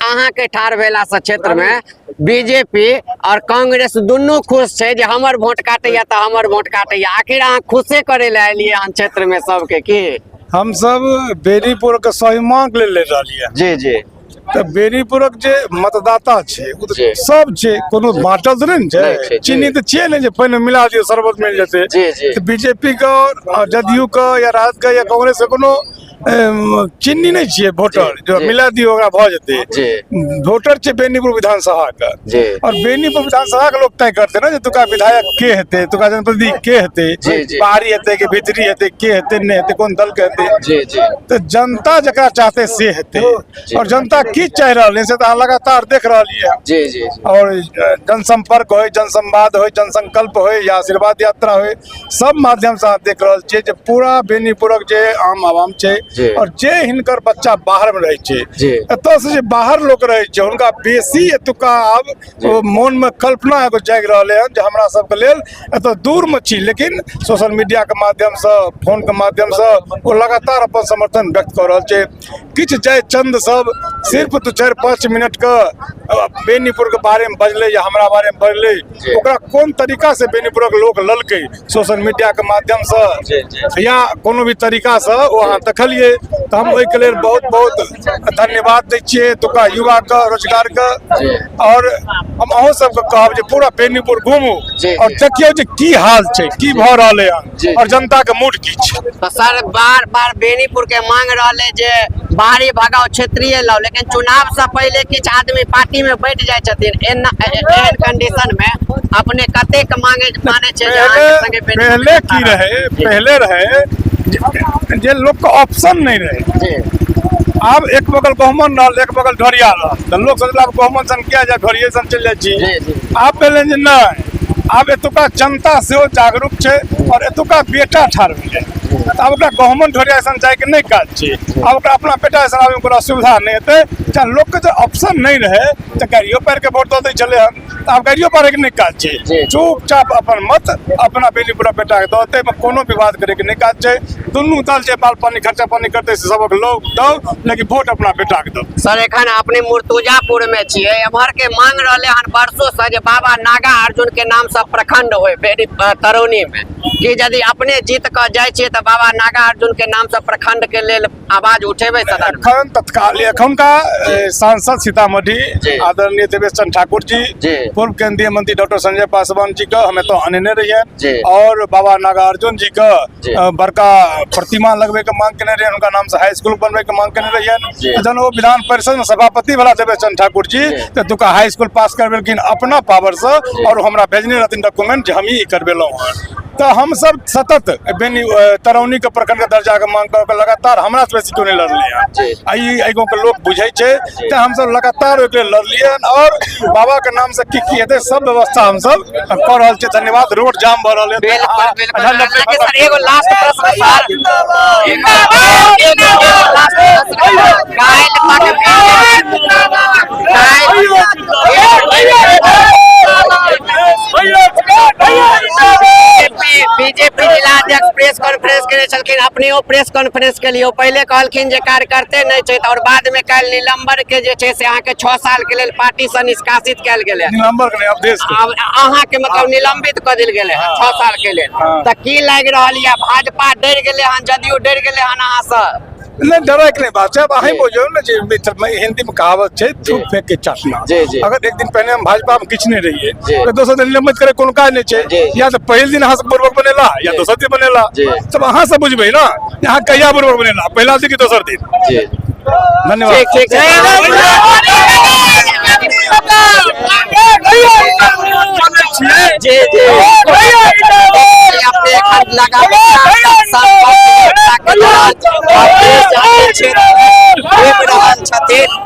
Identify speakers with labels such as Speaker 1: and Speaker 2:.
Speaker 1: अहाँके ठाढ़ भेलासँ क्षेत्रमे बीजेपी और कांग्रेस दुनू खुश छै जे हमर वोट काटैया तऽ हमर वोट काटैया। आखिर अहाँ खुशे करे लए एलियै हन क्षेत्रमे सबके की?
Speaker 2: हमसब बेनीपुर के स्वाभिमान के लेल लड़ि रहलियै।
Speaker 1: जी जी।
Speaker 2: तऽ बेनीपुरक जे मतदाता छै ओ तऽ सब छै, कोनो बाँटल तऽ नहि ने छै, चीनी तऽ छियै ने जे पानि मिला दियौ शरबत मिल जेतै। तऽ बीजेपी के और जदयू के या राजद के या कांग्रेस के कोनो चीनी नहि छियै वोटर जो मिला दियौ ओकरा भऽ जेतै। वोटर छै बेनीपुर विधानसभा के और बेनीपुर विधानसभा के लोग तय करतै ने जे एतुका विधायक के हेतै, एतुका जनप्रतिनिधि के हेतै, बाहरी हेतै कि भीतरी हेतै, के हेतै नहि हेतै, कोन दल के हेतै। तऽ जनता जकरा चाहतै से हेतै और जनता की चाहि रहल है से तऽ अहाँ लगातार देख रहलियै।
Speaker 1: जी जी।
Speaker 2: और जनसंपर्क होय, जनसंवाद होय, जनसंकल्प होय या आशीर्वाद यात्रा होय, सब माध्यम से अहाँ देख रहल छियै जे पूरा बेनीपुरक जे आम आवाम छै और जे हिनकर बच्चा बाहर में रहै छै, एतऽ से जे बाहर लोक रहै छै हुनका बेसी एतुका आब मोन में कल्पना एगो जागि रहलै हन जे हमरा सबके लेल एतऽ दूर में छी, लेकिन सोशल मीडिया के माध्यम से, फोन के माध्यम से ओ लगातार अपन समर्थन व्यक्त कऽ रहल छै। किछु जयचंद सब सिर्फ 2-4-5 मिनट के बेनीपुर के बारे में बजलै या हमरा बारे में बजलै, ओकरा कोन तरीका से बेनीपुरक लोक ललकै सोशल मीडिया के माध्यम से या कोनो भी तरीका से ओ अहाँ देखलियै, तऽ हम ओहिके लेल बहुत बहुत धन्यवाद दै छियै एतुका युवा के, रोजगार के। और हम अहूँ सबके कहब जे पूरा बेनीपुर घूमू और देखियौ जे की हाल छै, की भऽ रहलै हन और जनता के मूड की छै।
Speaker 1: तऽ सर बार बार बेनीपुर के मांग रहलै जे बाहरी भगाओ क्षेत्रीय लाओ, लेकिन चुनाव से पहिले किछु आदमी पार्टी में बैठ जाइ छथिन। एहन कंडीशन में अपने कतेक मांगे माने छै जे अहाँके संगे बेनीपुर
Speaker 2: पहले की रहे, पहले रहे जे लोक के ऑप्शन नहीं रहे। आब एक बगल गहुमन रहल, एक बगल ढोरिया रहल, तऽ लोक सोचलक गहुमन सन किया जाय, ढोरिये सन चलि जाइ छी। आब भेलै जे नहि, आब एतुका जनता सेहो जागरूक छै और एतुका बेटा ठाढ़ भेलै, तऽ आब ओकरा गहुमन ढोरिया सन जायके नहि काज छै, आब ओकरा अपना बेटा सन आबैमे कोनो असुविधा नहि हेतै। चाहे लोकके जे ऑप्शन नहि रहै तऽ गाड़ियो पारिके वोट दऽ दै छलै हन, तऽ आब गाड़ियो पारैके नहि काज छै, चुपचाप अपन मत अपना बेनीपुरा बेटाके दऽ देतै, कोनो विवाद करैके नहि काज छै। दुनू दल जे बाल पानी खर्चा पानी करतै से सबक लोग दौ, लेकिन वोट अपना बेटाके दौ।
Speaker 1: सर एखन अपने मुर्तुजापुर में छियै, एम्हर के मांग रहले हन वर्षो से जे बाबा नागा अर्जुन के नाम से प्रखंड होय तरौनी में, कि यदि अपने जीत के जाइ छियै तऽ बाबा नागा अर्जुन के नाम से प्रखंड के लेल आवाज उठेबै सदन में?
Speaker 2: एखन तत्काल एखनका सांसद सीतामढ़ी आदरणीय देवेश चंद्र ठाकुर जी, पूर्व केंद्रीय मंत्री डॉक्टर संजय पासवान जी के हम एतऽ अनने रहियनि और बाबा नागार्जुन जी के बड़का प्रतिमा लगबै के मांग केने रहियनि, हुनका नाम से हाई स्कूल बनबै के मांग केने रहियनि। जहन ओ विधान परिषद में सभापति भेला देवेश चंद्र ठाकुर जी तऽ एतुका हाई स्कूल पास करबेलखिन अपना पावर से और हमरा भेजने रहथिन डॉक्यूमेंट जे हम ई करबेलहुँ हन। तऽ हमसब सतत बेनी तरौनी के प्रखंड के दर्जा के मांग कऽ के लगातार हमरा से बेसी केओ नहि लड़लै हन, आ ई एहि गाँव के लोक बुझै छै, तऽ हमसब लगातार ओहिके लेल लड़लियै हन और बाबा के नाम से की की हेतै सब व्यवस्था हमसब कऽ रहल छियै। धन्यवाद। रोड जाम भऽ रहल है।
Speaker 1: बिल्कुल बिल्कुल। सर एगो लास्ट प्रश्न सर, एगो लास्ट प्रश्न, काल्हि बीजेपी जिला अध्यक्ष प्रेस कॉन्फ्रेंस केने छलखिन, अपने ओ प्रेस कॉन्फ्रेंस के लिए पहिले कहलखिन जे कार्यकर्ते नहि छै, और बाद में काल्हि निलंबन के जे छै से अहाँके 6 साल के लेल पार्टी से निष्कासित कयल गेलै।
Speaker 2: निलंबन के नहि, अवधेश के।
Speaker 1: आब अहाँके मतलब निलंबित कऽ देल गेलै हन 6 साल के लेल, तऽ की लागि रहल यऽ, भाजपा डरि गेलै हन, जदयू डरि गेलै हन अहाँसँ?
Speaker 2: नहीं डरे के नहीं बात छै। अब अहीं बुझियौ ने जे मिथिला में हिंदी में कहावत छै थूक फेंक के चाटना। अगर एक दिन पहिने हम भाजपा में किछु नहि रहियै तऽ दोसर दिन निलंबित करे कोनो काज नहि छै, या तऽ पहिल दिन अहाँ सब बुड़बक बनेला या दोसर दिन बनेला, तब अहाँ सब बुझबै ने जे अहाँ कहिया बुड़बक बनेला, पहिला दिन कि दोसर दिन। धन्यवाद।
Speaker 1: ठीक ठीक। जी जी। अपने एखन लगातार